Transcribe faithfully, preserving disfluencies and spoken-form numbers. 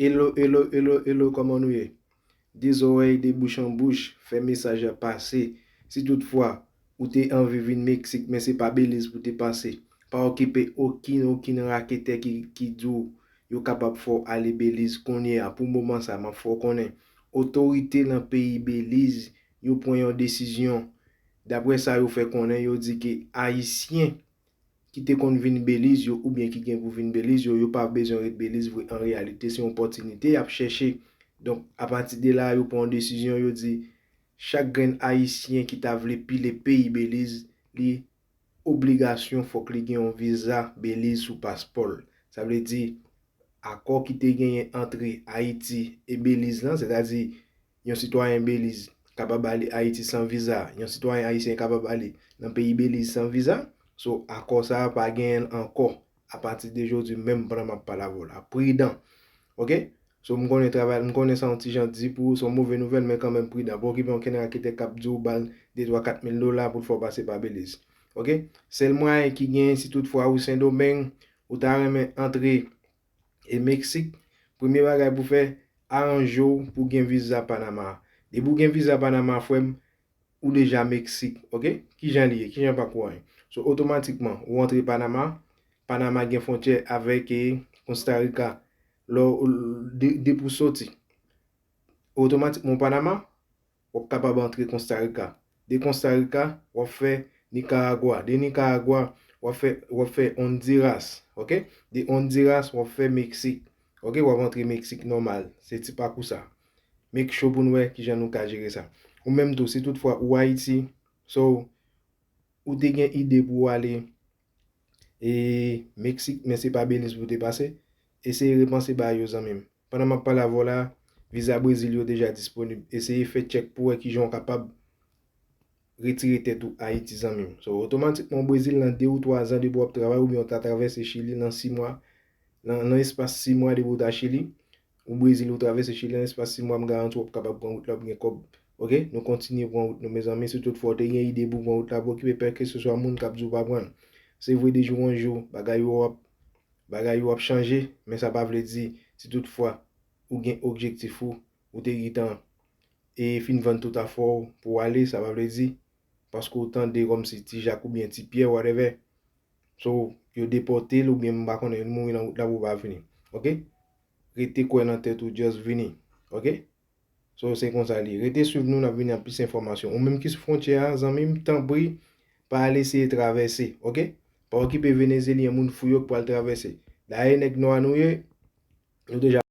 Hello, hello, hello, hello, kòman nou ye? De zòrèy, de bouch an bouch, fè mesaj la pase. Si toutfwa ou te anvi vin Meksik, men se pa Beliz pou te pase, pa okipe okenn, okenn raketè ki, ki di w yo kapab fè w ale Beliz kounye a. Pou moman sa, m ap fè w konnen otorite nan peyi Beliz, yo pran yon desizyon. Daprè sa yo fè konnen, yo di ke Ayisyen ki te konn vin Beliz yo oubyen ki gen pou vin Beliz yo, yo pa bezwen ret Beliz vre. An reyalite, se yon opòtinite y ap chèche. Donk, apati de la, yo pran yon desizyon, yo di chak grenn Ayisyen ki ta vle pile peyi Beliz, li obligasyon fòk li gen yon viza Beliz sou paspò l. Sa vle di, akò ki te genyen antre Ayiti e Beliz lan, sètadi yon sitwayen Beliz kapab ale Ayiti san viza, yon sitwayen ayisyen kapab ale nan peyi Beliz san viza. So, akò sa a pa genyen l ankò. Apati de jodi menm, pandan m ap pale avè w la, pridan. Oke? So, m konnen travay, m konnen sa yon ti jan di pou ou, se yon move nouvèl, men kanmenm pridan. Pa okipe okenn raketè k ap di w ba l de twa kat mil dola pou l fè w pase pa Beliz. Oke? Sèl mwayen ki genyen, si toutfwa ou Sendomeng, ou ta renmen antre e Meksik, premye bagay pou fè, aranje w pou gen viza Panama. Depi w gen viza Panama, frè m, ou deja Meksik, oke? Kijan li ye? Kijan pakou an ye? So, otomatikman, ou antre Panama, Panama gen fwontyè avèk, e, Costa Rica. Lè w, de, depi w soti, otomatikman, Panama, w ap kapab antre Costa Rica. De Costa Rica, w ap fè Nicaragua. De Nicaragua, w ap fè, w ap fè Honduras, oke? De Honduras, w ap fè Meksik, oke? W ap antre Meksik nòmal. Se ti pakou sa. Make sure pou n wè kijan nou ka jere sa. Ou menm tou, si toutfwa ou Ayiti, so, ou te gen ide pou w ale e Meksik, men se pa Beliz pou w te pase, eseye repanse bagay yo, zanmi m. Pandan m ap pale avè w la, viza Brezil yo deja disponib. Eseye fè tchèk pou w wè kijan w kapab retire tèt ou Ayiti, zanmi m. So, otomatikman, Brezil, nan de ou twa zan, depi w ap travay, oubyen w ta travèse Chili nan sis mwa, nan, nan espas sis mwa, depi w ta Chili, ou Brezil, ou travèse Chili, nan espas sis mwa, m garanti w ap kapab pran wout la, w ap gen kòb. Oke? Nou kontinye pran wout nou, mezanmi. Si toutfwa w te gen ide pou w pran wout la, pa okipe kèlkeseswa moun k ap di w pa pran l. Se vre, de jou an jou, bagay yo ap, bagay yo ap chanje, men sa pa vle di, si toutfwa ou gen objektif ou, ou te gentan e fin vann tout afè w pou w ale, sa pa vle di, paske w tande kòmsi Ti Jak oubyen Ti Pyè, whatever. So, yo depòte l oubyen m pa konnen, l mouri nan wout la pou w pa vini. Oke? Rete kwè nan tèt ou, just vini. Oke? So, se konsa li ye. Rete swiv nou, n ap vini ak plis enfòmasyon. Ou menm ki sou fwontyè a, zanmi m, tanpri, pa al eseye travèse, oke? Pa okipe Venezyelyen, moun fou yo k pral travèse. Dayè, nèg nwa nou ye, nou deja